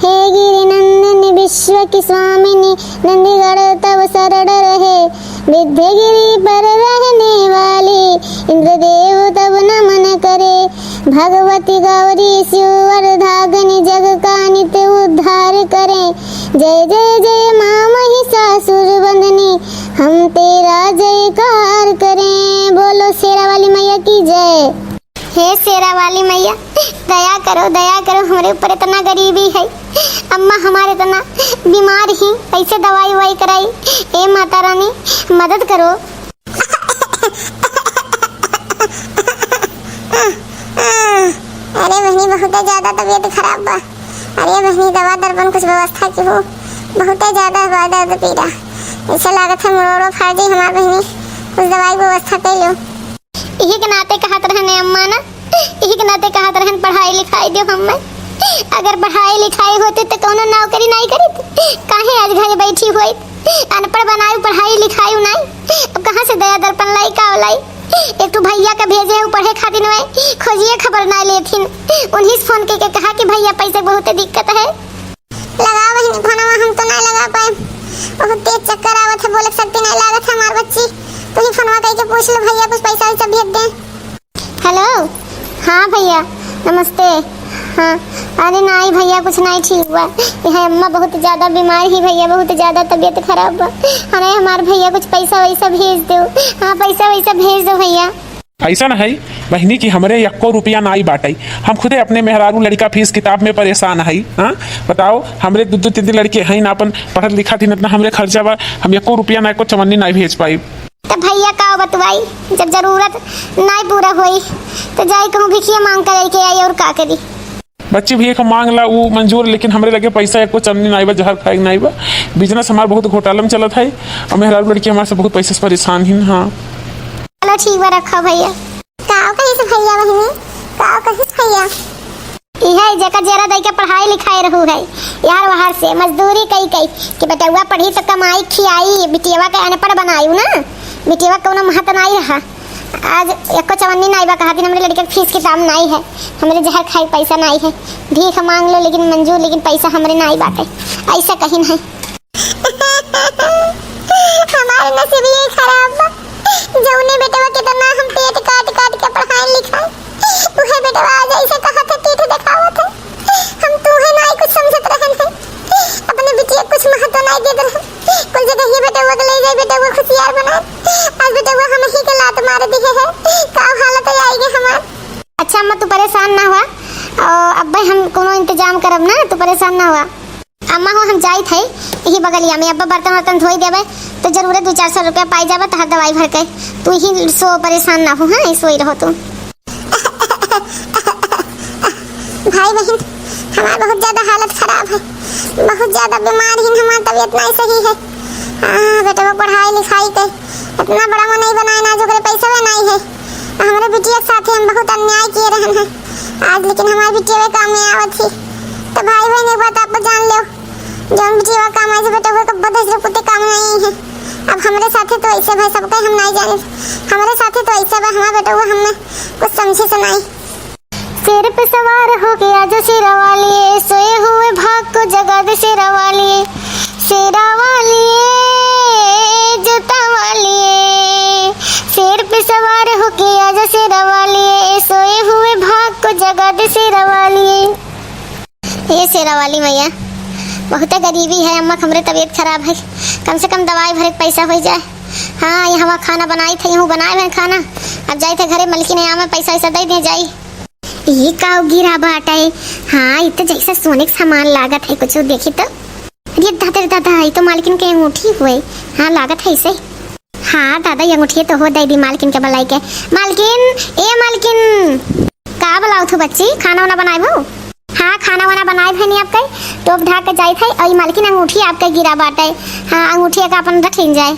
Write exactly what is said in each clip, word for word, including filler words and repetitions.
हे गिरि नंदिनि विश्व की स्वामिनी, नंदगण तव शरण रहे। विंध्य गिरि पर रहने वाली, इंद्रदेव तव नमन करे। भगवती गौरी शिव वरदायिनी, जग का नित उद्धार करे। जय जय जय माँ महिषासुर मर्दिनी, हम तेरा जयकार करें। बोलो शेरा वाली मैया की जय। हे शेरा वाली मैया, दया करो, दया करो, हमरे ऊपर इतना गरीबी है। अम्मा हमार इतना बीमार ही, कैसे दवाई उवाई कराई? ए माता रानी, मदद करो। अरे बहिनी, बहुत ज्यादा तबीयत खराब बा। अरे बहिनी, दवा दर्पण कुछ व्यवस्था की हो, बहुत ज्यादा बा दर्द पीड़ा। ऐसा लागत है मरोड़ो फाड़ जाई हमार बहिनी, कुछ दवाई व्यवस्था कर लो। इही के नाते कहत रहन अम्मा ना, इही के नाते कहत रहन पढ़ाई लिखाई दो हमें। अगर पढ़ाई लिखाई होती तो कौनो नौकरी नहीं करीत, काहे आज घरे बैठी होइत? अनपढ़ बनायु, पढ़ाई लिखायु नहीं, अब कहाँ से दया दर्पण लाई, का लाई? एक ठो भैया के भेजे हूँ पढ़े खातिर, वह खोजिए खबर नहीं लेथिन। उन्हीं से फोन करके कहा कि भैया पैसे बहुत दिक्कत है। लगा बहिनी फोनवा, हम तो नहीं लगा पाए, बहुत तेज चक्कर आवत है, बोले शक्ति नहीं लागत है हमार बच्ची। तू ही फोनवा करके पूछ लो भैया, कुछ पैसा वैसा भेज दे। हेलो, हाँ भैया, नमस्ते। हाँ, अरे नहीं भैया, कुछ नहीं ठीक बा। यह अम्मा बहुत ज्यादा बीमार ही भैया, बहुत ज्यादा तबीयत खराब बा। अरे हमार भैया कुछ पैसा वैसा भेज दो। हाँ, पैसा वैसा भेज दो भैया। ऐसा न है बहिनी कि हमरे यक्को रुपया नाई बाटै। हम खुदे अपने मेहरारू लड़िका फीस किताब में परेशान है। हाँ, बताओ, हमरे दू दू तीन तीन लड़िके हैं ना, अपन पढ़त लिखत ही न, इतना हमरे खर्चा बा, हम यक्को रुपया ना, एको चवन्नी नाई भेज पाई। त भैया का बतवाई, जब जरूरत नाई पूरा होई तो जाई कहूँ भिखिया मांग कर लेके आई, और का करी? बच्ची भीख मांग ला, ऊ मंजूर, लेकिन हमरे लगे पैसा एको चवन्नी नाई बा, जहर खाए के नाई बा। बिजनेस हमार बहुत घोटाला में चलत है, और मेहरारू लड़िके हमार से बहुत पैसे से परेशान हिन। हाँ। चलो ठीक बा, रखो भैया। का कहिस भैया बहिनी, का कहिस भैया? इहे जेकर जेरा दई के पढ़ाई लिखाई रहू है, यार वहार से मजदूरी कई कई कि बेटउआ पढ़ी तो कमाई खियाई, बिटियवा के अनपढ़ बनायू ना, बिटियवा कौनो महत नाई रहा। आज एको चवन्नी नाई बा, कहा दिन हमरे लड़िका के फीस किताब नाई है, हमरे जहर खाए के पैसा नाई है। भीख मांग लो लेकिन मंजूर, लेकिन पैसा हमरे नाई बाटे, ऐसा कहीं नहीं। हमार नसीब ये खराब बा, जौने बेटवा के तना हम पेट काट काट के पढ़ाई लिखाई, उहे बेटवा आज ऐसे कहत है, पीठ देखावत है। हम तूहे नाई कुछ समझत रहन है, अपने बिटिया कुछ महत्व नाई देत रहन। कुल जगह ये बेटवा के ले जाए, बेटवा खुशियार बनाए। आज बेटवा हम ही के लात मार दिए है, का हालत है आई गे हमार। अच्छा अम्मा, तू परेशान ना हुआ, और अब्बे हम कोनो इंतजाम करब ना, तू परेशान ना हुआ। अम्मा हो, हम जाइत है यही बगलिया में, अब्बा बर्तन वर्तन धोई देबे तो जरूरे दो चार सौ रुपया पाई जाबे तहार दवाई भर के। तू ही सो, परेशान ना हो, हाँ, सोई रहो तू। भाई बहन, हमार बहुत ज्यादा हालत खराब है, बहुत ज्यादा बीमार ही, हमार तबीयत नहीं सही है। हाँ, बेटवा पढ़ाई लिखाई के इतना बड़ा मनई बनाए ना, जोकरे पैसा नहीं है। हमरे बिटिया के साथे हम बहुत अन्याय किए रहन हैं। आज लेकिन हमार बिटिया काम में आवत ही। तो भाई बहन, एक बात आप जान लो, जौन बिटिया काम आई से बेटवा के बदस कुत्ते काम नहीं है। अब हमरे साथे तो ऐसे भाई सबके हम नहीं जाने, हमरे साथे तो ऐसे बा, हमार बेटवा हमने कुछ समझे से नहीं। शेर पे सवार होके आजा शेरा वाली, सोए हुए भाग को जगा दे शेरा वाली, शेरा वाली, जूता वाली। शेर पे सवार होके आजा शेरा वाली, सोए हुए भाग को जगा दे शेरा वाली। ये शेरा वाली मैया, बहुते गरीबी है अम्मा, हमरे तबीयत खराब है, कम से कम दवाई भरे के पैसा हो जाए। हाँ, यहाँ खाना बनाई थे, यहाँ बनाए हैं खाना, अब जाए थे घरे, मलकिन आवे, पैसा वैसा दे दे जाई। ई का गिरा बाटे? हाँ, ई तो जैसे सोने के सामान लागत है कुछ, देखी तो। अरे दादा रे दादा, ई तो मालकिन के अंगूठी हुए। हाँ, लागत है इसे। हाँ दादा, ये अंगूठी तो हो, दे दी मालकिन के बुलाई के। मालकिन, ए मालकिन। का बुलाओ थू बच्ची, खाना वाना बनाए भो? हाँ, खाना वाना बनाए भैनी आपके, टोप ढाक के जाए थे, और ई मालकिन अंगूठी आपके गिरा बाटे। हाँ, अंगूठी का अपन रख लीन जाए।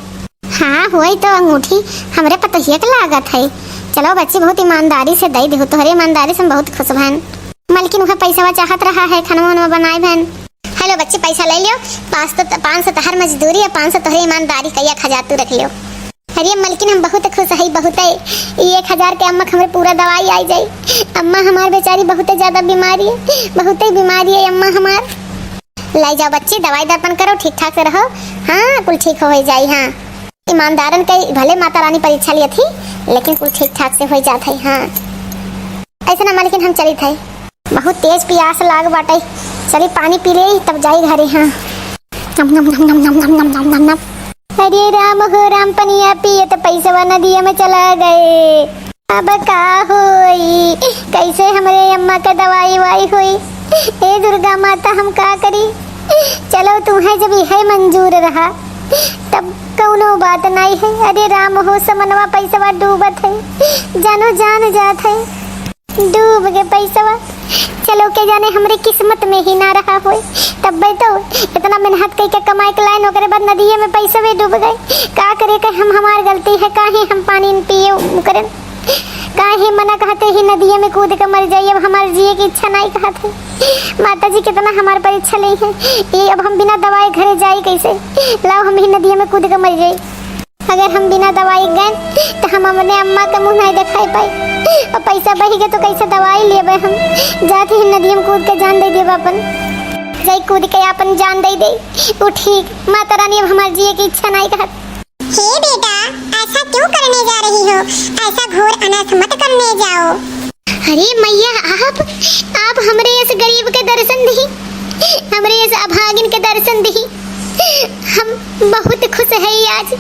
हाँ, होई तो अंगूठी हमरे पतोहिया के लागत है। चलो बच्ची, बहुत ईमानदारी से दे देहु, तोहरे ईमानदारी से हम बहुत खुश भन। मलकिन उहे पैसा चाहत रहा है, खाना वाना बनाए भन। हेलो बच्ची, पैसा ले लियो, पाँच सौ, पाँच सौ तोहर मजदूरी है, पाँच सौ तोहरे ईमानदारी का, एक हजार तू रख लियो। अरे मलकिन, हम बहुत खुश है, बहुत है। ये एक हजार के अम्मा के हमरे पूरा दवाई आई जाई। अम्मा हमार बेचारी बहुत ज्यादा बीमारी है, बहुत ही बीमारी है अम्मा हमार। लाई जाओ बच्ची, दवाई दर्पण करो, ठीक ठाक से रहो। हाँ, कुल ठीक हो, हो जाई। हाँ, ईमानदारन के भले माता रानी परीक्षा लियत ही, लेकिन कुल ठीक ठाक से हो जात है। हाँ, ऐसे ना मालकिन, हम चलित है, बहुत तेज पियास लाग बाटे, चली पानी पी ले तब जाई घरे। हाँ, नम, नम, नम। अरे राम हो राम, पनिया पिए तो पैसवा नदिया में चला गए। अब का होई, कैसे हमरे अम्मा के दवाई वाई होई? ए दुर्गा माता, हम का करी? चलो, तुम्हें जब यह मंजूर रहा, तब कौनो बात नहीं है। अरे राम हो, समनवा पैसवा डूबत है, जानो जान जात है, डूब गए पैसवा। चलो, के जाने हमरे किस्मत में ही ना रहा होए, तब तो इतना मेहनत कई के कमाए के लाइन, ओकरे बाद नदिये में पैसवे डूब गए। का करे के हम, हमार गलती है, काहे हम पानी न पिए उकरन। काहे मना कहते ही नदिया में कूद के मर जाई, अब हमार जिए की इच्छा नहीं कहत है। माता जी कितना हमार परीक्षा लेई है, ये अब हम बिना दवाई घरे जाई कैसे? लाओ हम ही नदिया में कूद के मर जाई। अगर हम बिना दवाई गए तो हम अपने अम्मा का मुंह नहीं दिखाई पाई, और पैसा बही गए तो कैसे दवाई लेबे हम? जाते ही नदिया में कूद के जान दे देबे अपन, जाई कूद के अपन जान दे दे। वो ठीक, माता रानी अब हमार जिए की इच्छा नहीं कहत। हे बेटा, ऐसा क्यों करने जा रही हो? ऐसा घोर अनर्थ मत करने जाओ। अरे मैया, आप, आप हमरे इस गरीब के दर्शन दी, हमरे इस अभागिन के दर्शन दी। हम बहुत खुश है आज,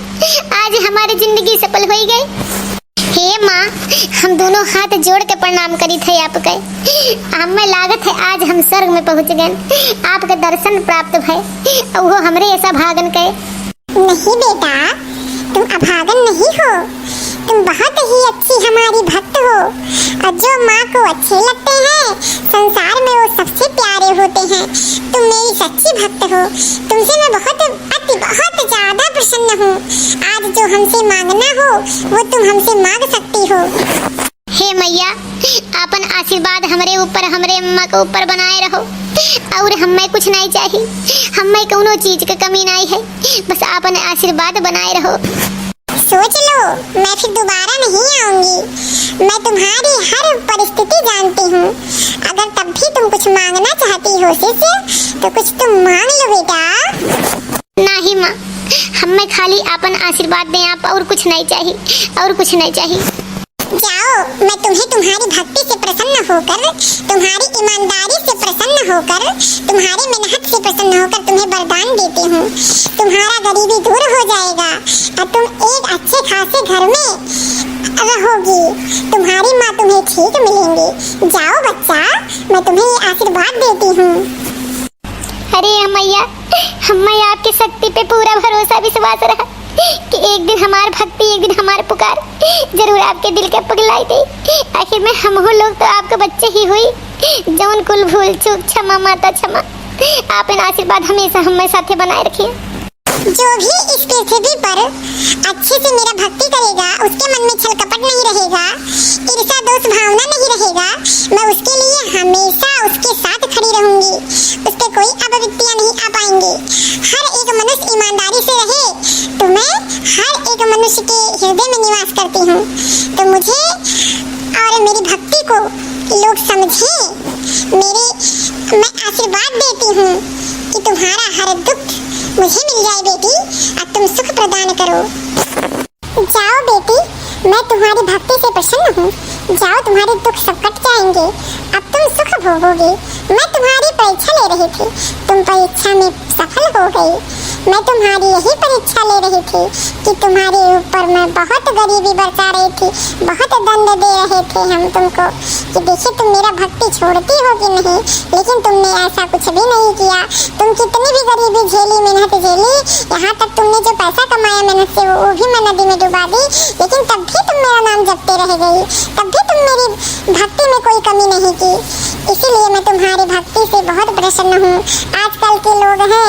आज हमारी जिंदगी सफल हो गई। हे माँ, हम दोनों हाथ जोड़ के प्रणाम करी थे आपके। हमें लागत है आज हम स्वर्ग में पहुँच गए, आपके दर्शन प्राप्त भय, और वो हमरे इस अभागन के। नहीं बेटा, तुम अभागन नहीं हो, तुम बहुत ही अच्छी हमारी भक्त हो, और जो माँ को अच्छे लगते हैं, संसार में वो सबसे प्यारे होते हैं। तुम मेरी सच्ची भक्त हो, तुमसे मैं बहुत, अति बहुत ज्यादा प्रसन्न हूँ। आज जो हमसे मांगना हो, वो तुम हमसे मांग सकती हो। हे मैया, आपन आशीर्वाद हमरे ऊपर, हमरे अम्मा के ऊपर बनाए रहो, और हमें कुछ नहीं चाहिए, हमें कौनो चीज के कमी नहीं है, बस आपन आशीर्वाद बनाए रहो। सोच लो, मैं फिर दोबारा नहीं आऊंगी। मैं तुम्हारी हर परिस्थिति जानती हूँ। अगर तब भी तुम कुछ मांगना चाहती हो शिष्य, तो कुछ तुम मांग लो बेटा। नाही माँ, हमें खाली आपन आशीर्वाद दें आप, और कुछ नहीं चाहिए, और कुछ नहीं चाहिए। जाओ, मैं तुम्हें तुम्हारी भक्ति से प्रसन्न होकर, तुम्हारी ईमानदारी से प्रसन्न होकर, तुम्हारी मेहनत से प्रसन्न होकर तुम्हें वरदान देती हूँ। तुम्हारा गरीबी दूर हो जाएगा और तुम एक अच्छे खासे घर में रहोगी। तुम्हारी माँ तुम्हें ठीक मिलेंगी। जाओ बच्चा, मैं तुम्हें ये आशीर्वाद देती हूँ। अरे मैया, हमें आपकी शक्ति पे पूरा भरोसा विश्वास रहा कि एक दिन हमार भक्ति, एक दिन हमार पुकार जरूर आपके दिल के पगलाई दे। आखिर में हमहू लोग तो आपके बच्चे ही हुई। जौन कुल भूल चूक क्षमा माता क्षमा। आपन आशीर्वाद हमेशा हमें साथे बनाए रखिए। जो भी इस पृथ्वी पर अच्छे से मेरा भक्ति करेगा, उसके मन में छल कपट नहीं रहेगा, ईर्ष्या दोष भावना नहीं रहेगा, मैं उसके लिए हमेशा उसके साथ खड़ी रहूंगी। उस पे कोई अववित्तियां नहीं आ पाएंगी। हर एक मनुष्य ईमानदारी से रहे, तो मैं हर एक मनुष्य के हृदय में निवास करती हूँ। तो मुझे और मेरी भक्ति को लोग समझें। मेरे, मैं आशीर्वाद देती हूँ कि तुम्हारा हर दुख मुझे मिल जाए बेटी, अब तुम सुख प्रदान करो। जाओ बेटी, मैं तुम्हारी भक्ति से प्रसन्न हूँ। जाओ, तुम्हारे दुख सब कट जाएंगे, अब तुम सुख भोगोगे। मैं तुम्हारी परीक्षा ले रही थी, तुम परीक्षा में सफल हो गई। मैं तुम्हारी यही परीक्षा ले रही थी कि तुम्हारे ऊपर मैं बहुत गरीबी बरसा रही थी, बहुत दंड दे रहे थे हम तुमको कि देखिए तुम मेरा भक्ति छोड़ती हो कि नहीं, लेकिन तुमने ऐसा कुछ भी नहीं किया। तुम कितनी भी गरीबी झेली, मेहनत झेली, यहाँ तक तुमने जो पैसा कमाया मेहनत से, वो, वो भी मैं नदी में डुबा दी, लेकिन तब भी तुम मेरा नाम जपते रह गई, तब भी तुम मेरी भक्ति में कोई कमी नहीं की। इसीलिए मैं तुम्हारी भक्ति से बहुत प्रसन्न हूँ। आजकल के लोग हैं,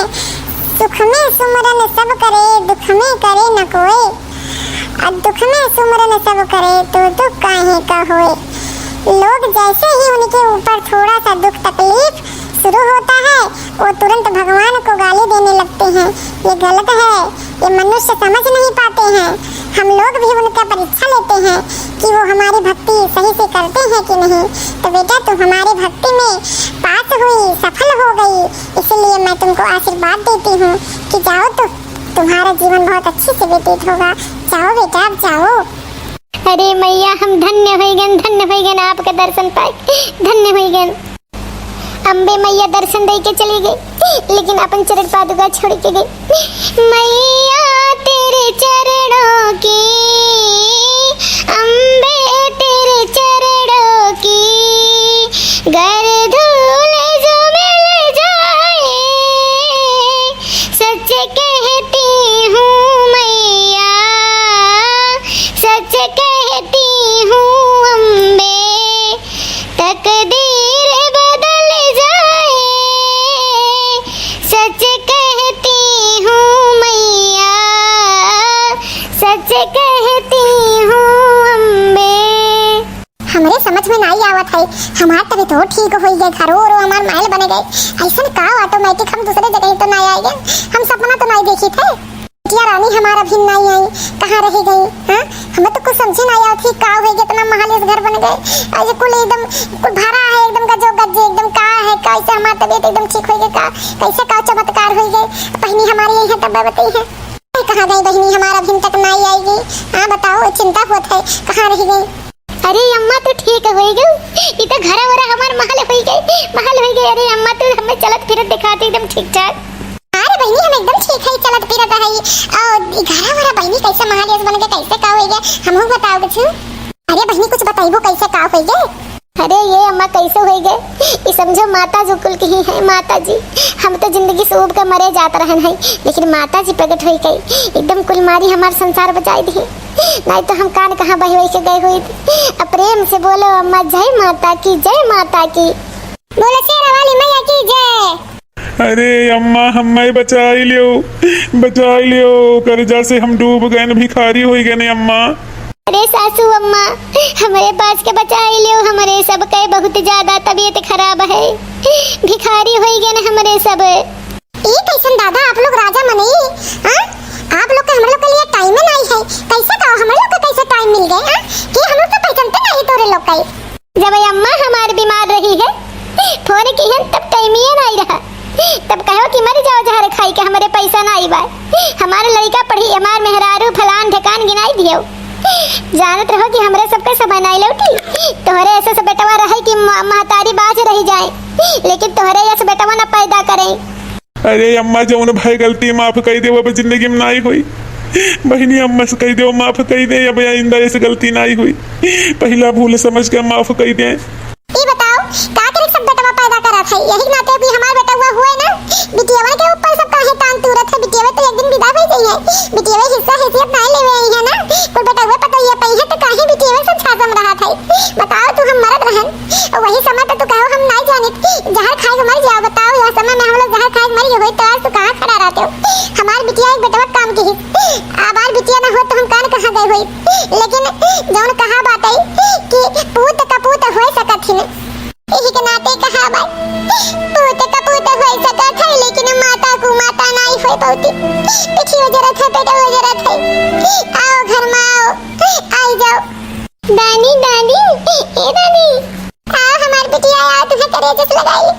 सुख में सुमरन सब करे, दुख में करे न कोय। और दुख में सुमरन सब करे, तो दुख काहे का होए। लोग जैसे ही उनके ऊपर थोड़ा सा दुख तकलीफ शुरू होता है, वो तुरंत भगवान को गाली देने लगते हैं। ये गलत है, ये मनुष्य समझ नहीं पाते हैं। हम लोग भी उनका परीक्षा लेते हैं कि वो हमारी भक्ति सही से करते हैं कि नहीं। तो बेटा, तुम हमारी भक्ति में पास हुई, सफल हो गई, इसलिए मैं तुमको तो आशीर्वाद देती हूँ कि जाओ तो तुम्हारा जीवन बहुत अच्छे से व्यतीत होगा। जाओ बेटा, अब जाओ। अरे मैया, हम धन्य होइ गन, धन्य होइ गन आपका दर्शन पाए, धन्य होइ गन। अम्बे मैया दर्शन दे के चली गई, लेकिन अपन चरण पादुका छोड़ के गई। मैया तेरे चरणों की, अम्बे तेरे चरणों की, गर धूल जो मिल जाए, सच कहती हूँ मैया, सच कहती हूँ अम्बे, तकदीर बदल जाए, सच कहती हूँ मैया, सच कहती हूँ अम्बे। हमरे समझ में नाई आवत है, हमार तबीयत हो ठीक होइ गए, घरो ओरो हमार महल बन गए, ऐसन का automatic हम दूसरे जगह तो नाई आए गए, हम सपना तो नाई देखी थे। बिटिया रानी हमार अभी नाई आई, कहाँ रह गई? हाँ, हमें तो कुछ समझे नाई आवत है, का होइ गए, इतना महल इस घर बन गए, ऐसे कुल एकदम कुल भरा है, एकदम गजो गज, एकदम का है, कैसे हमार तबीयत एकदम ठीक होइ गए, का कैसे का चमत्कार होइ गए, बहिनी हमारी यही है तब बताई है। कहाँ गई बहिनी हमार, अभी तक नाई आई गई? हाँ बताओ, चिंता होत है, कहाँ रह गई? अरे अम्मा, तू ठीक होइ गऊ? ई तो घरा वरा हमार महल होइ गए, महल होइ गए। अरे अम्मा, तू हमें चलत फिरत दिखाते एकदम ठीक ठाक। अरे बहिनी, हम एकदम ठीक है, चलत फिरत है। और ई घरा वरा बहिनी कैसे महल ऐसे बन गए, कैसे का होइ गए, हमहू बताओ कुछ। अरे बहिनी, कुछ बताइबो कैसे का होइ गए? अरे ये अम्मा, कैसे होइ गए? ई समझो माता जो कुल की ही है, माता जी। हम तो जिंदगी से ऊब के मरे जात रहन है, लेकिन माता जी प्रकट होइ गई, एकदम कुल मारी हमार संसार बचाई दी। नहीं तो हम कान कहाँ बहि बहि के गए हुई। अब प्रेम से बोलो अम्मा, जय माता की, जय माता की। बोलो शेरा वाली मैया की जय। अरे अम्मा, हमें बचाई लियो, बचाई लियो, कर्जा से हम डूब गए, भिखारी होइ गए अम्मा। अरे सासू अम्मा, हमरे पास के बचाई लियो, हमरे सबके बहुत ज्यादा तबीयत खराब है, भिखारी होइ गए हमरे सब। ई कैसन दादा, आप लोग राजा मनई, हाँ? आप लोग के हमरे लोग के लिए टाइम नाई है, कैसे कहो हमरे लोग के कैसे टाइम मिल गए, हाँ? कि हम लोग तो पहचानते नहीं तोरे लोग के। जब अम्मा हमार बीमार रही है, फोन किहन तब टाइमिए नाई रहा, तब कहो कि मर जाओ जहर खाई के, हमरे पैसा नाई बा, हमार लड़का पढ़ी, हमार मेहरारू फलान ढेकान गिनाई दियो। जानत रहो कि हमरे सबके समय नाई लौटी, तोहरे ऐसे से बेटवा रहे कि म-, महतारी बाँच रही जाए, लेकिन तोहरे ऐसे बेटवा न पैदा करे। अरे अम्मा, जौन भय गलती माफ कई देव, अब जिंदगी में नाई होई। बहिनी, अम्मा से कई देव, माफ कई दे, अब आइंदा ऐसे गलती नाई होई। पहिला भूल समझ के माफ कई दे। ई बताओ, का करे सब बेटवा पैदा करत है? यही नाते भी हमार बेटवा हुए ना, बिटियवन के ऊपर सब काहे तान तूरत है? बिटियवे तो एक दिन विदा हो गई है, बिटियवे हिस्सा हैसियत नाई लेवे आई है ना, कोई बेटवे पतोहिया पई है तो काहे बिटियवे सब छासम रहत है? बताओ तू, हम मरद रहन, वही समय पे तू कहो हम नाई जानित, जहर खाए के मर जाओ। बताओ, यह समय में हम लोग जहर खाए के मर गए होई, तो आज तू कहाँ खड़ा रहते हो? हमार बिटिया एक बेटवा काम की ही, हमार बिटिया ना हो तो हम कान कहाँ गए होई? लेकिन जौन कहा बात है कि पूत कपूत हो सकत ही न, यही के नाते कहा बात, पूत कपूत हो सकत है, लेकिन माता को माता नाई हो पौती। पिठियो जरत है, पेटो जरत है। आओ घर में आओ, आई जाओ। दानी, दानी, ए दानी। आओ हमार बिटिया, आओ, तुहे करेजस लगाई।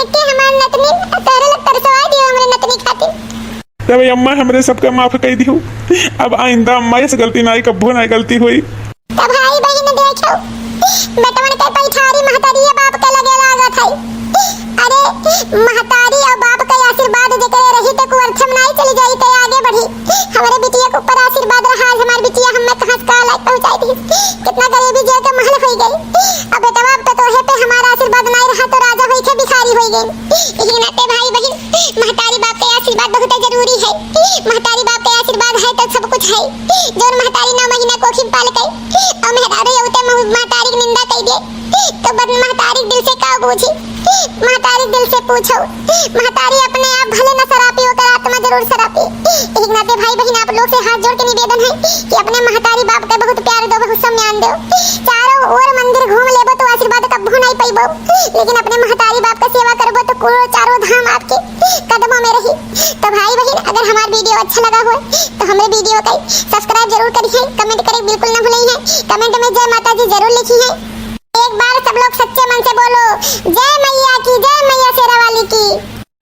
एके हमार नतनी, तोहरे लोग तरसवा दियो हमरे नतनी खातिर। तब अम्मा हमरे सबका माफ कई दियो। अब आइंदा अम्मा ऐसे गलती नाई, कब्बो नाई गलती होई। तब भाई बहिन देखो, बेटवन के पैठारी महतारी या बाप के लगे लागत है। अरे, महतारी और बाप के आशीर्वाद जेकरे रही तो कुअर्थम नाई चली जाई, तो आगे बढ़ी। हमरे बिटिया के ऊपर आशीर्वाद रहा, आज हमार बिटिया हमें कहाँ से कहाँ लायक पहुँचाई दी। कितना गरीबी जेल के महल होई गई। अब बेटवा, अब तो तोहे पे हमारा आशीर्वाद नाई रहा तो राजा होई के भिखारी होई गई। यही नाते भाई बहिन, महतारी बाप के आशीर्वाद बहुत जरूरी है। महतारी बाप के आशीर्वाद है तो सब कुछ है। जौन महतारी नौ महीना कोखी में पाल के और मेहरारू यौते महु-, महतारी की निंदा कई दे, तो बद महतारी दिल से का बूझी? महतारी दिल से पूछो, महतारी अपने आप भले न सरापी, ओकर आत्मा जरूर सरापी। एक नाते भाई बहिन, आप लोग से हाथ जोड़ के निवेदन है कि अपने महतारी बाप के बहुत प्यार दो, बहुत सम्मान दो। चारों ओर मंदिर घूम लेबो तो आशीर्वाद कब्बो नहीं पैबो, लेकिन अपने महतारी बाप का सेवा करबो तो कु-, चारों धाम आपके कदमों में रही। तो भाई बहिन, अगर हमार video अच्छा लगा हो तो हमरे video का subscribe जरूर करिए, comment करे बिल्कुल ना भूलिए, comment में जय माता जी जरूर लिखिए। एक बार सब लोग सच्चे मन से बोलो, जय मैया की, जय मैया शेरा वाली की।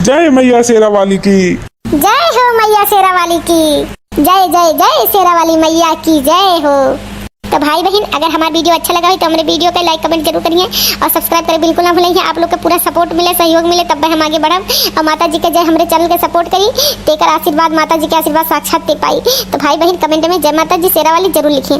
जय मैया शेरा वाली की। जय हो मैया शेरा वाली की। जय, जय, जय शेरा वाली मैया की जय हो। तो भाई बहिन, अगर हमार video अच्छा लगा हो तो हमरे video के like comment जरूर करिए और subscribe करे बिल्कुल ना भूलिए। आप लोग के पूरा support मिले, सहयोग मिले, तब हम आगे बढ़ब। और माता जी के जय, हमरे channel के support करी, तेकर आशीर्वाद, माता जी के आशीर्वाद साक्षात दे पाई। तो भाई बहिन, comment में जय माता जी शेरा वाली जरूर लिखिए।